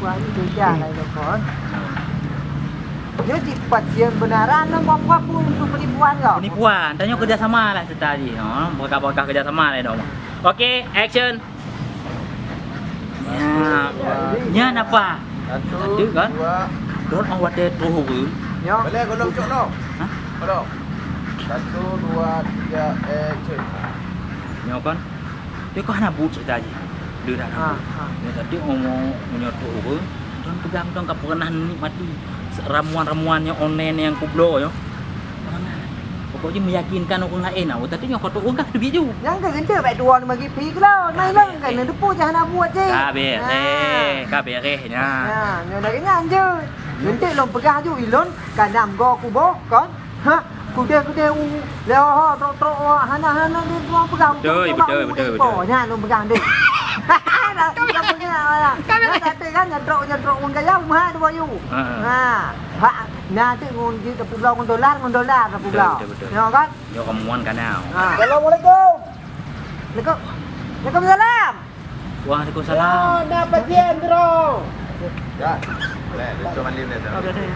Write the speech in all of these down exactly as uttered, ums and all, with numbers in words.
Wah, ni kerja lah, ya, kon. Nyoe cit pasien benaran lom, apa pun untuk penipuan, ya? Penipuan. Tanyoe kerjasama lah serta jih, ha. Berkah-berkah kerjasama lah, dong. Okey, action. Ya, nyan apa? Satu, kan? Dua. Don awak teh tu, apa? Ya. Boleh, golom cok no. Ha? Golom. Satu, dua, tiga, action. Nyoe kan? Tapi kau hana buet cerita jih. Dia dah hana buet. Ha. Nyoe tadi ngomong, meunyoe tu ureueng, don peugah don ka pernah nikmati ramuan-ramuan nyang online nyang kubloe nyoe. Pokok jih meyakinkan ureueng laén, ah, tapi nyoe kau tu ureueng ka teubiet ju. Nyang ka geuntèe bak tuan bagi pi keu lôn. Mai lôn kan neudepu jah hana buet jih. Ka bereh, ka bereh nya. Ha, nyoe dari nyan je. Geuntèe lôn peugah ju ilôn ka nam go kuboh kon. Ha, kudeh-kudeh u, lé ho, trok-trok, hana-hana dia tuan pegang. Betul, betul, betul, betul. Nyan lôn pegang deh. Dah, dah pegang, dah. Nyan kata kan, nyan trok, nyan trok, ureueng kaya, mahal tu, Bayu. Ha. Ha. Ha, nyan tu ngon jih, tapubloe ngon dolar, ngon dolar tapubloe. Betul, betul, betul. Ya kan? Nyoe kamuan ka na. Ha. Assalamualaikum. Waalaikum-, Waalaikumsalam. Waalaikumsalam. Ya, na pasien droe. Ya. Boleh, betul mandi boleh.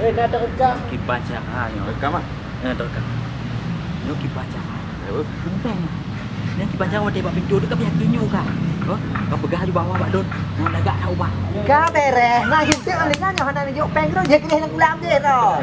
Eh, na terekam. Kiban cara nyoe. Rekam ah? Ya, terekam. Nyoe kiban cara. Ya, Bu. Bumbeng. Nyoe kiban cara watèe bak pintoe tu ka yakin nyoe kan. Oh, ka peugah ju bahwa bak don. Nyoe lagak tak ubah. Ka bereh. Nah, itu oleh nyoe hana jok peng tu, dia kena kulam je tu.